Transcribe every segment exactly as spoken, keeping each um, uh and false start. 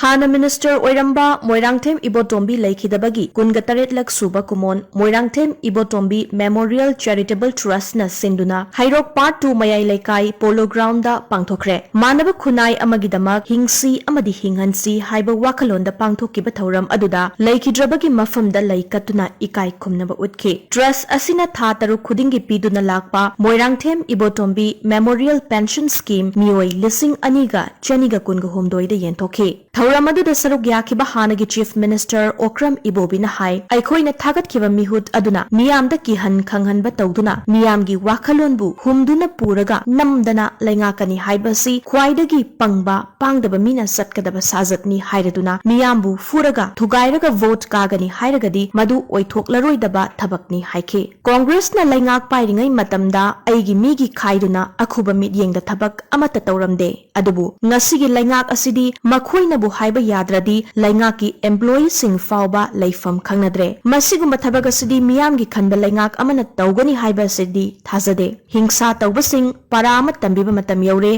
ꯍꯥꯟꯅ ꯃꯤꯅꯤꯁꯇꯔ ꯑꯣꯏꯔꯝꯕ ꯃꯣꯏꯔꯥꯡꯊꯦꯝ ꯏꯕꯣꯇꯣꯝꯕꯤ ꯂꯩꯈꯤꯗꯕꯒꯤ ꯀꯨꯟꯒ ꯇꯔꯦꯠꯂꯛ ꯁꯨꯕ ꯀꯨꯝꯑꯣꯟ ꯃꯣꯏꯔꯥꯡꯊꯦꯝ ꯏꯕꯣꯇꯣꯝꯕꯤ ꯃꯦꯃꯣꯔꯤꯌꯦꯜ ꯆꯦꯔꯤꯇꯦꯕꯜ ꯇ꯭ꯔꯁꯠꯅ ꯁꯤꯟꯗꯨꯅ ꯍꯩꯔꯣꯛ ꯄꯥꯔꯠ ꯇꯨ ꯃꯌꯥꯏ ꯂꯩꯀꯥꯏ ꯄꯣꯂꯣ ꯒ꯭ꯔꯥꯎꯟꯗ ꯄꯥꯡꯊꯣꯛꯈ꯭ꯔꯦ꯫ ꯃꯥꯟꯅꯕ ꯈꯨꯟꯅꯥꯏ ꯑꯃꯒꯤꯗꯃꯛ ꯍꯤꯡꯁꯤ ꯑꯃꯗꯤ ꯍꯤꯡꯍꯟꯁꯤ ꯍꯥꯏꯕ ꯋꯥꯈꯜꯂꯣꯟꯗ ꯄꯥꯡꯊꯣꯛꯈꯤꯕ ꯊꯧꯔꯝ ꯑꯗꯨꯗ ꯂꯩꯈꯤꯗ꯭ꯔꯕꯒꯤ ꯃꯐꯝꯗ ꯂꯩ ꯀꯠꯇꯨꯅ ꯏꯀꯥꯏ ꯈꯨꯝꯅꯕ ꯎꯠꯈꯤ꯫ ꯇ꯭ꯔꯁꯠ ꯑꯁꯤꯅ ꯊꯥ ꯇꯔꯨꯛ ꯈꯨꯗꯤꯡꯒꯤ ꯄꯤꯗꯨꯅ ꯂꯥꯛꯄ ꯃꯣꯏꯔꯥꯡꯊꯦꯝ ꯏꯕꯣꯇꯣꯝꯕꯤ ꯃꯦꯃꯣꯔꯤꯌꯦꯜ ꯄꯦꯟꯁꯟ ꯁ꯭ꯀꯤꯝ ꯃꯤꯑꯣꯏ ꯂꯤꯁꯤꯡ ꯑꯅꯤꯒ ꯆꯅꯤꯒ ꯀꯨꯟꯒ ꯍꯨꯝꯗꯣꯏꯗ ꯌꯦꯟꯊꯣꯛꯈꯤ꯫ ꯊꯧꯔꯝ ꯑꯗꯨꯗ ꯁꯔꯨꯛ ꯌꯥꯈꯤꯕ ꯍꯥꯟꯅꯒꯤ ꯆꯤꯐ ꯃꯤꯅꯤꯁꯇꯔ ꯑꯣꯀ꯭ꯔꯝ ꯏꯕꯣꯕꯤꯅ ꯍꯥꯏ, ꯑꯩꯈꯣꯏꯅ ꯊꯥꯒꯠꯈꯤꯕ ꯃꯤꯍꯨꯠ ꯑꯗꯨꯅ ꯃꯤꯌꯥꯝꯗ ꯀꯤꯍꯟ ꯈꯪꯍꯟꯕ ꯇꯧꯗꯨꯅ ꯃꯤꯌꯥꯝꯒꯤ ꯋꯥꯈꯜꯂꯣꯟꯕꯨ ꯍꯨꯝꯗꯨꯅ ꯄꯨꯔꯒ ꯅꯝꯗꯅ ꯂꯩꯉꯥꯛꯀꯅꯤ ꯍꯥꯏꯕꯁꯤ ꯈ꯭ꯋꯥꯏꯗꯒꯤ ꯄꯪꯕ, ꯄꯥꯡꯗꯕ ꯃꯤꯅ ꯆꯠꯀꯗꯕ ꯁꯥꯖꯠꯅꯤ ꯍꯥꯏꯔꯗꯨꯅ ꯃꯤꯌꯥꯝꯕꯨ ꯐꯨꯔꯒ ꯊꯨꯒꯥꯏꯔꯒ ꯚꯣꯠ ꯀꯥꯒꯅꯤ ꯍꯥꯏꯔꯒꯗꯤ ꯃꯗꯨ ꯑꯣꯏꯊꯣꯛꯂꯔꯣꯏꯗꯕ ꯊꯕꯛꯅꯤ ꯍꯥꯏꯈꯤ꯫ ꯀꯣꯡꯒ꯭ꯔꯦꯁꯅ ꯂꯩꯉꯥꯛ ꯄꯥꯏꯔꯤꯉꯩ ꯃꯇꯝꯗ ꯑꯩꯒꯤ ꯃꯤꯒꯤ ꯈꯥꯏꯗꯨꯅ ꯑꯈꯨꯕ ꯃꯤꯠꯌꯦꯡꯗ ꯊꯕꯛ ꯑꯃꯠꯇ ꯇꯧꯔꯝꯗꯦ꯫ ꯑꯗꯨꯕꯨ ꯉꯁꯤꯒꯤ ꯂꯩꯉꯥꯛ ꯑꯁꯤꯗꯤ ꯃꯈꯣꯏꯅꯕꯨ ꯍꯥꯏꯕ ꯌꯥꯗ꯭ꯔꯗꯤ ꯂꯩꯉꯥꯛꯀꯤ ꯑꯦꯝꯄ꯭ꯂꯣꯌꯤꯁꯤꯡ ꯐꯥꯎꯕ ꯂꯩꯐꯝ ꯈꯪꯅꯗ꯭ꯔꯦ꯫ ꯃꯁꯤꯒꯨꯝꯕ ꯊꯕꯛ ꯑꯁꯤꯗꯤ ꯃꯤꯌꯥꯝꯒꯤ ꯈꯟꯕ ꯂꯩꯉꯥꯛ ꯑꯃꯅ ꯇꯧꯒꯅꯤ ꯍꯥꯏꯕ ꯑꯁꯤꯗꯤ ꯊꯥꯖꯗꯦ꯫ ꯍꯤꯡꯁꯥ ꯇꯧꯕꯁꯤꯡ ꯄꯔꯥ ꯑꯃ ꯇꯝꯕꯤꯕ ꯃꯇꯝ ꯌꯧꯔꯦ꯫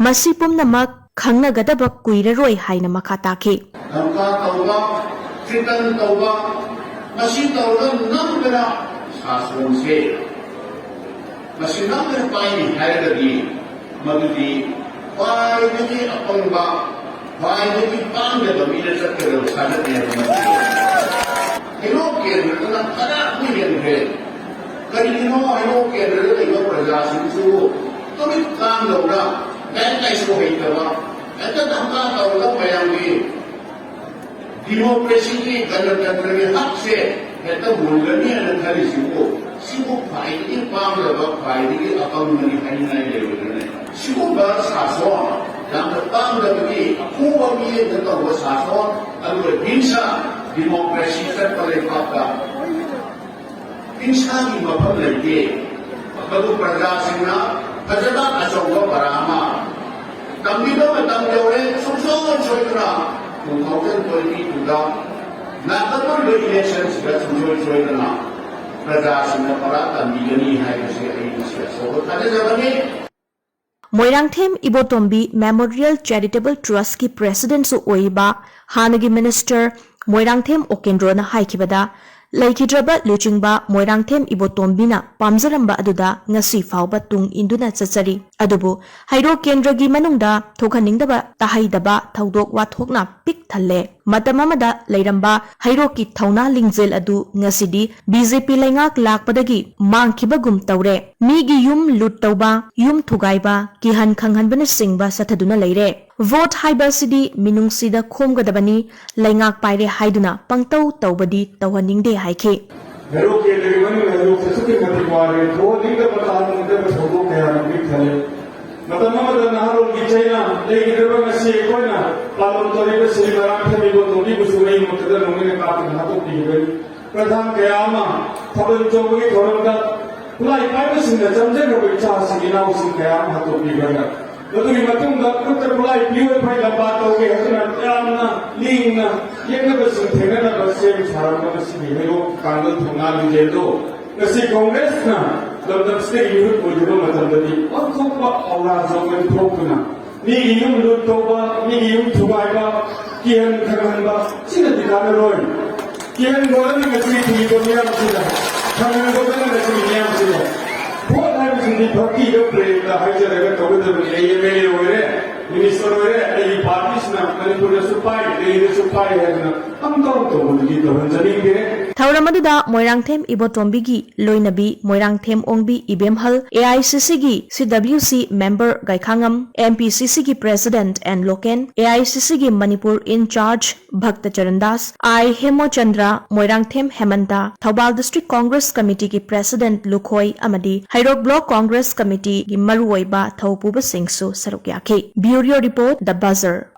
ꯃꯁꯤ ꯄꯨꯝꯅꯃꯛ ꯈꯪꯅꯒꯗꯕ ꯀꯨꯏꯔꯔꯣꯏ ꯍꯥꯏꯅ ꯃꯈꯥ ꯇꯥꯈꯤ꯫ ꯙꯝꯀꯥ ꯇꯧꯕ, ꯊ꯭ꯔꯤꯇꯟ ꯇꯧꯕ, ꯃꯁꯤ ꯇꯧꯔꯒ ꯅꯝꯗꯅ ꯁꯥꯁꯣꯟꯁꯦ ꯃꯁꯤ ꯅꯝꯗꯅ ꯄꯥꯏꯅꯤ ꯍꯥꯏꯔꯒꯗꯤ ꯃꯗꯨꯗꯤ ꯈ꯭ꯋꯥꯏꯗꯒꯤ ꯑꯄꯪꯕ, ꯈ꯭ꯋꯥꯏꯗꯒꯤ ꯄꯥꯡꯗꯕ ꯃꯤꯅ ꯆꯠꯀꯗꯕ ꯁꯥꯖꯠꯅꯤ ꯍꯥꯏꯕ ꯃꯁꯤ ꯍꯩꯔꯣꯛ ꯀꯦꯟꯗ꯭ꯔꯗꯅ ꯐꯅ ꯀꯨꯏꯍꯟꯈ꯭ꯔꯦ꯫ ꯀꯔꯤꯒꯤꯅꯣ ꯍꯩꯔꯣꯛ ꯀꯦꯟꯗ꯭ꯔꯗ ꯂꯩꯕ ꯄ꯭ꯔꯖꯥꯁꯤꯡꯁꯨ ꯇꯨꯃꯤꯠ ꯀꯥꯡꯗꯧꯅ ꯂꯥꯏꯔꯤꯛ ꯂꯥꯏꯁꯨ ꯍꯩꯇꯕ, ꯍꯦꯛꯇ ꯙꯝꯀꯥ ꯇꯧꯔꯒ ꯃꯌꯥꯝꯒꯤ ꯗꯤꯃꯣꯀ꯭ꯔꯦꯁꯤꯒꯤ, ꯒꯅꯇꯟꯇ꯭ꯔꯒꯤ ꯍꯛꯁꯦ ꯍꯦꯛꯇ ꯃꯨꯜꯂꯅꯤ ꯍꯥꯏꯅ ꯈꯜꯂꯤꯁꯤꯕꯨ, ꯁꯤꯕꯨ ꯈ꯭ꯋꯥꯏꯗꯒꯤ ꯄꯥꯝꯗꯕ, ꯈ꯭ꯋꯥꯏꯗꯒꯤ ꯑꯄꯪꯕꯅꯤ ꯍꯥꯏꯅꯤꯡꯉꯥꯏ ꯂꯩꯔꯣꯏꯗ꯭ꯔꯅꯦ? ꯁꯤꯒꯨꯝꯕ ꯁꯥꯁꯣꯟ, ꯌꯥꯝꯅ ꯄꯥꯝꯗꯕꯒꯤ ꯑꯈꯨꯕ ꯃꯤꯠꯌꯦꯡꯗ ꯇꯧꯕ ꯁꯥꯁꯣꯟ, ꯑꯗꯨꯒ ꯍꯤꯡꯁꯥ, ꯗꯤꯃꯣꯀ꯭ꯔꯦꯁꯤ ꯆꯠꯄ ꯂꯩꯕꯥꯛꯇ ꯍꯤꯡꯁꯥꯒꯤ ꯃꯐꯝ ꯂꯩꯇꯦ꯫ ꯃꯗꯨ ꯄ꯭ꯔꯖꯥꯁꯤꯡꯅ ꯐꯖꯅ ꯑꯆꯧꯕ ꯄꯔꯥ ꯑꯃ ꯇꯝꯕꯤꯕ ꯃꯇꯝ ꯌꯧꯔꯦ꯫ ꯁꯨꯡꯁꯣꯏ ꯁꯣꯏꯗꯅ two thousand twenty two ꯗ ꯂꯥꯛꯀꯗꯧꯔꯤꯕ election ꯁꯤꯗ ꯁꯨꯡꯁꯣꯏ ꯁꯣꯏꯗꯅ ꯄ꯭ꯔꯖꯥꯁꯤꯡꯅ ꯄꯔꯥ ꯇꯝꯕꯤꯒꯅꯤ ꯍꯥꯏꯕꯁꯤ ꯑꯩ ꯉꯁꯤ ꯑꯆꯧꯕ ꯊꯥꯖꯖꯕꯅꯤ꯫ ꯃꯣꯏꯔꯥꯡꯊꯦꯝ ꯏꯕꯣꯇꯣꯝꯕꯤ Memorial Charitable Trustꯀꯤ Presidentꯁꯨ ꯑꯣꯏꯔꯤꯕ ꯍꯥꯟꯅꯒꯤ Minister ꯃꯣꯏꯔꯥꯡꯊꯦꯝ ꯑꯣꯀꯦꯟꯗ꯭ꯔꯣꯅ ꯍꯥꯏꯈꯤꯕꯗ, ꯂꯩꯈꯤꯗ꯭ꯔꯕ ꯂꯨꯆꯤꯡꯕ ꯃꯣꯏꯔꯥꯡꯊꯦꯝ ꯏꯕꯣꯇꯣꯝꯕꯤꯅ ꯄꯥꯝꯖꯔꯝꯕ ꯑꯗꯨꯗ ꯉꯁꯤ ꯐꯥꯎꯕ ꯇꯨꯡ ꯏꯟꯗꯨꯅ ꯆꯠꯆꯔꯤ꯫ ꯑꯗꯨꯕꯨ ꯍꯩꯔꯣꯛ ꯀꯦꯟꯗ꯭ꯔꯒꯤ ꯃꯅꯨꯡꯗ ꯊꯣꯛꯍꯟꯅꯤꯡꯗꯕ ꯇꯥꯍꯩꯗꯕ ꯊꯧꯗꯣꯛ ꯋꯥꯊꯣꯛꯅ ꯄꯤꯛ ꯊꯜꯂꯦ꯫ ꯃꯇꯝ ꯑꯃꯗ ꯂꯩꯔꯝꯕ ꯍꯩꯔꯣꯛꯀꯤ ꯊꯧꯅꯥ ꯂꯤꯡꯖꯦꯜ ꯑꯗꯨ ꯉꯁꯤꯗꯤ BJP ꯂꯩꯉꯥꯛ ꯂꯥꯛꯄꯗꯒꯤ ꯃꯥꯡꯈꯤꯕꯒꯨꯝ ꯇꯧꯔꯦ꯫ ꯃꯤꯒꯤ ꯌꯨꯝ ꯂꯨꯠ ꯇꯧꯕ, ꯌꯨꯝ ꯊꯨꯒꯥꯏꯕ, ꯀꯤꯍꯟ ꯈꯪꯍꯟꯕꯅꯆꯤꯡꯕ ꯆꯠꯊꯗꯨꯅ ꯂꯩꯔꯦ꯫ Vote ꯍꯥꯏꯕ ꯑꯁꯤꯗꯤ ꯃꯤꯅꯨꯡꯁꯤꯗ ꯈꯣꯝꯒꯗꯕꯅꯤ, ꯂꯩꯉꯥꯛ ꯄꯥꯏꯔꯦ ꯍꯥꯏꯗꯨꯅ ꯄꯪꯇꯧ ꯇꯧꯕꯗꯤ ꯇꯧꯍꯟꯅꯤꯡꯗꯦ ꯍꯥꯏꯈꯤ꯫ ꯍꯩꯔꯣꯛ ꯀꯦꯟꯗ꯭ꯔꯒꯤ ꯃꯅꯨꯡꯗ ꯍꯩꯔꯣꯛꯁꯦ ꯑꯁꯨꯛꯀꯤ ꯃꯇꯤꯛ ꯋꯥꯔꯦ꯫ ꯊꯣꯛꯍꯟꯅꯤꯡꯗꯕ ꯇꯥꯍꯟꯅꯤꯡꯗꯕ ꯊꯧꯗꯣꯛ ꯀꯌꯥꯅ ꯄꯤꯛ ꯊꯜꯂꯦ꯫ ꯃꯇꯝ ꯑꯃꯗ ꯅꯍꯥꯔꯣꯜꯒꯤ ꯆꯩꯅ ꯂꯩꯈꯤꯗ꯭ꯔꯕ ꯉꯁꯤ ꯑꯩꯈꯣꯏꯅ ꯄꯥꯂꯣꯟ ꯇꯧꯔꯤꯕ ꯁ꯭ꯔꯤ ꯃꯣꯏꯔꯥꯡꯊꯦꯝ ꯏꯕꯣꯇꯣꯝꯕꯤꯕꯨꯁꯨ ꯃꯩ ꯃꯨꯠꯇꯗ ꯅꯣꯡꯃꯩꯅ ꯀꯥꯞꯇꯨꯅ ꯍꯥꯠꯇꯣꯛꯄꯤꯈꯤꯕꯅꯤ꯫ ꯄ꯭ꯔꯙꯥꯟ ꯀꯌꯥ ꯑꯃ ꯊꯥꯕꯜ ꯆꯣꯡꯕꯒꯤ ꯊꯧꯔꯝꯗ ꯈꯨꯠꯂꯥꯏ ꯄꯥꯏꯕꯁꯤꯡꯅ ꯆꯪꯖꯈ꯭ꯔꯕ ꯏꯆꯥꯁꯤꯡ ꯏꯅꯥꯎꯁꯤꯡ ꯀꯌꯥ ꯑꯃ ꯍꯥꯠꯇꯣꯛꯄꯤꯈ꯭ꯔꯦ꯫ ꯃꯗꯨꯒꯤ ꯃꯇꯨꯡꯗ ꯈꯨꯠꯇ ꯈꯨꯠꯂꯥꯏ ꯄꯤꯌꯨ, ꯑꯩꯈꯣꯏ ꯂꯝꯕꯥ ꯇꯧꯒꯦ ꯍꯥꯏꯗꯨꯅ ꯌꯥꯝꯅ ꯂꯤꯡꯅ ꯌꯦꯛꯅꯕꯁꯤꯡ ꯊꯦꯡꯅꯅꯕ ꯁꯦꯝ ꯁꯥꯔꯝꯕ ꯉꯁꯤꯒꯤ ꯍꯩꯔꯣꯛ ꯀꯥꯡꯒꯜ ꯊꯧꯅꯥ ꯂꯤꯡꯖꯦꯜꯗꯣ ꯉꯁꯤ ꯀꯣꯡꯒ꯭ꯔꯦꯁꯅ ꯂꯝꯗꯝꯁꯤꯗꯒꯤ ꯃꯤꯍꯨꯠ ꯑꯣꯏꯈꯤꯕ ꯃꯇꯝꯗꯗꯤ ꯑꯣꯟꯊꯣꯛꯄ ꯑꯧꯔꯥ ꯖꯣꯒꯟ ꯊꯣꯛꯇꯨꯅ ꯃꯤꯒꯤ ꯌꯨꯝ ꯂꯨꯠ ꯇꯧꯕ, ꯃꯤꯒꯤ ꯌꯨꯝ ꯊꯨꯒꯥꯏꯕ, ꯀꯤꯍꯟ ꯈꯪꯍꯟꯕ, ꯁꯤꯅꯗꯤ ꯀꯥꯟꯅꯔꯣꯏ꯫ ꯀꯤꯍꯟꯕꯗꯅ ꯉꯁꯤ ꯊꯤꯡꯉꯤꯕ ꯃꯤꯌꯥꯝꯁꯤꯗ, ꯈꯪꯍꯟꯕꯗꯅ ꯉꯁꯤ ꯃꯤꯌꯥꯝꯁꯤꯗ꯫ Vote ꯍꯥꯏꯕꯁꯤꯗꯤ ꯚꯛꯇꯤꯗ ꯄ꯭ꯔꯦꯝꯗ ꯍꯥꯏꯖꯔꯒ ꯇꯧꯒꯗꯕꯅꯤ꯫ ꯑꯩ MLA ꯑꯣꯏꯔꯦ, Minister ꯑꯣꯏꯔꯦ, ꯑꯩꯒꯤ partyꯁꯤꯅ ꯃꯅꯤꯄꯨꯔꯗꯁꯨ ꯄꯥꯏ, ꯗꯦꯜꯂꯤꯗꯁꯨ ꯄꯥꯏ ꯍꯥꯏꯗꯅ ꯄꯪꯇꯧ ꯇꯧꯕꯗꯨꯗꯤ ꯇꯧꯍꯟꯖꯅꯤꯡꯗꯦ꯫ ꯊꯧꯔꯝ ꯑꯗꯨꯗ ꯃꯣꯏꯔꯥꯡꯊꯦꯝ ꯏꯕꯣꯇꯣꯝꯕꯤꯒꯤ ꯂꯣꯏꯅꯕꯤ ꯃꯣꯏꯔꯥꯡꯊꯦꯝ ꯑꯣꯡꯕꯤ ꯏꯕꯦꯝꯍꯜ, AICCꯒꯤ CWC member ꯒꯥꯏꯈꯥꯉꯝ, MPCCꯒꯤ President N ꯂꯣꯀꯦꯟ, AICCꯒꯤ Manipur in charge Bhakta Charan Das, I Hemochandra, Moirangthem Hemanta, Thoubal District Congress Committeeꯒꯤ President ꯂꯨꯈꯣꯏ ꯑꯃꯗꯤ ꯍꯩꯔꯣꯛ Block Congress Committeeꯒꯤ ꯃꯔꯨꯑꯣꯏꯕ ꯊꯧꯄꯨꯕꯁꯤꯡꯁꯨ ꯁꯔꯨꯛ ꯌꯥꯈꯤ꯫ Bureau Report, The Buzzer꯫